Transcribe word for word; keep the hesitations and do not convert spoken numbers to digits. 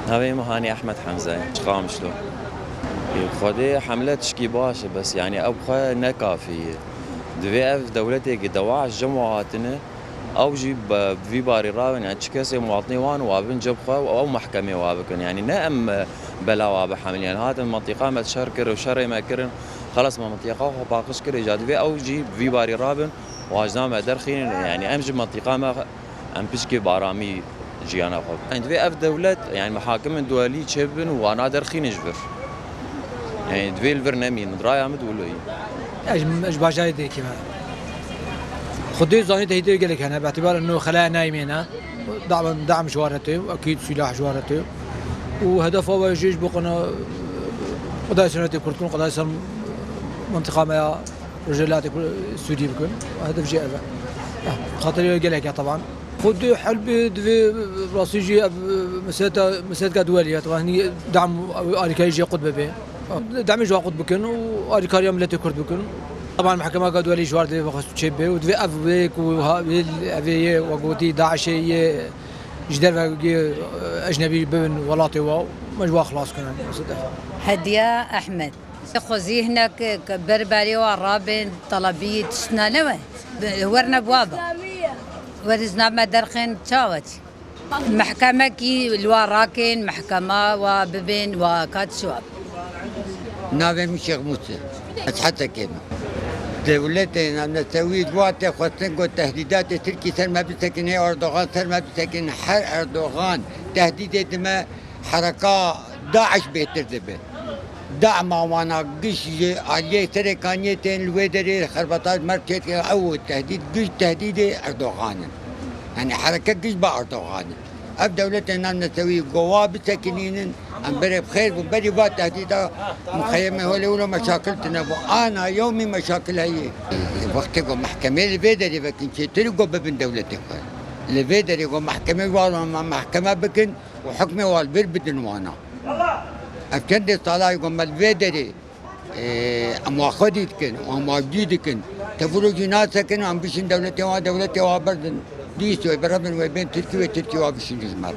Navê min Hanî Ehmed Hemze ye, ji Qamişlo. Ê, Xwedê hemle tişkî baş e, bes, yanî, ew xwe ne kafî ye. Divê ev dewletê ki DAIŞ ji cem we hatine, ew jî bi vî barî rabin, yanî çi kesê muwatinê wan wa bin cem xwe û ew mehkemê wa bikin. Yanî ne em, e, bela wa bihemilin. Yanî hatin mintîqa me şer kir û şerê me kirin, xelas me mintîqa xwe paqij kir, îca divê ew jî bi vî barî rabin, wa ji nav me derxînin. Yanî em ji mintîqa me Em piçkê bi aramî jiyana xwe bikin. Em divê ev dewlet, yanî mihakimên duelî çêbibin û wana derxînin ji vir. Yanî divê li vir nemînin. Raya min wilo ye. Ez ji, ji bajarê Dêrikê me. Xwedê zanî tehdîdê gelek hene. Bi îtîbar no xelaya nayê me ne. Dam, dam ji wan re tê, ekîd silah ji wan re tê. Û hedefa we jê ji bo qena qedayê ser Kurd kin, qedayê ser mintiqa me ya. Rojhilatê Kur-, Sûriyê bikin. Hedef jî ev e. Eh, xatirê wê gelek e, teban. Xwedê helbê divê, rastî jî ev, meseleta, meseletka duwelî ye, teban, hinî dam û alîkarî jê qut bibe. Demê ji wan qut bikin û alîkariya miletê Kurd bikin. Teban mehkemeka duwelî ji war divê vexwest çê bibe û divê ev wê ku ha-, wê, ev ê yê, wek gotî, DAIŞê yê ji derve yê, ecnebî bibin welatê wa, me ji wa xilas kirin. Hediye Ehmed. Xwezî hinek berberê wa rabên, telebî tiştine ne we. Werne bi wa be. Werî zina me derxên çawa çi? Mehkemekî li wa rakên, mehkema wa bibên, wa kat şiwa. Navê min Şêx Mûse. Ez hetekê me. Dewletê Nemnesewî ji wa tê xwestin ku tehdîdatê Tirkî ser me bisekinê, Erdogan ser me bisekin, her Erdogan tehdîdê dime, hereka DAIŞ bêtir dibe. Dema wana giş ji aliyê Serêkaniyê tên li wê derê xerbata ji me re çêdike, ew tehdîd, giş tehdîdê Erdogan in. Yanî hereke giş bi Erdogan in. Ev dewletê Nemnesewî gova bisekinînin, em berê bi xêr bûn, berî va tehdîda muxeyemê holê wilo meşakil tune bû. Ana yewmî meşakil heye. Wextê ku mehkemê li vê derê vekin çêtir ku bibin dewletê xwe. Li vê derê ku mehkemê ji wan mehkeme bikin, û hukmê wan li vir bidin wana. Ev çendê sala ye ku me li vê derê, e, em wa xwedî dikin, em wa cî dikin. Tevûro jî nasekin, em bişin dewletê wan, dewletê wan berdin. Dîs wê berevin wê bên Tirkî wê Tirkî wa bişin ji me re.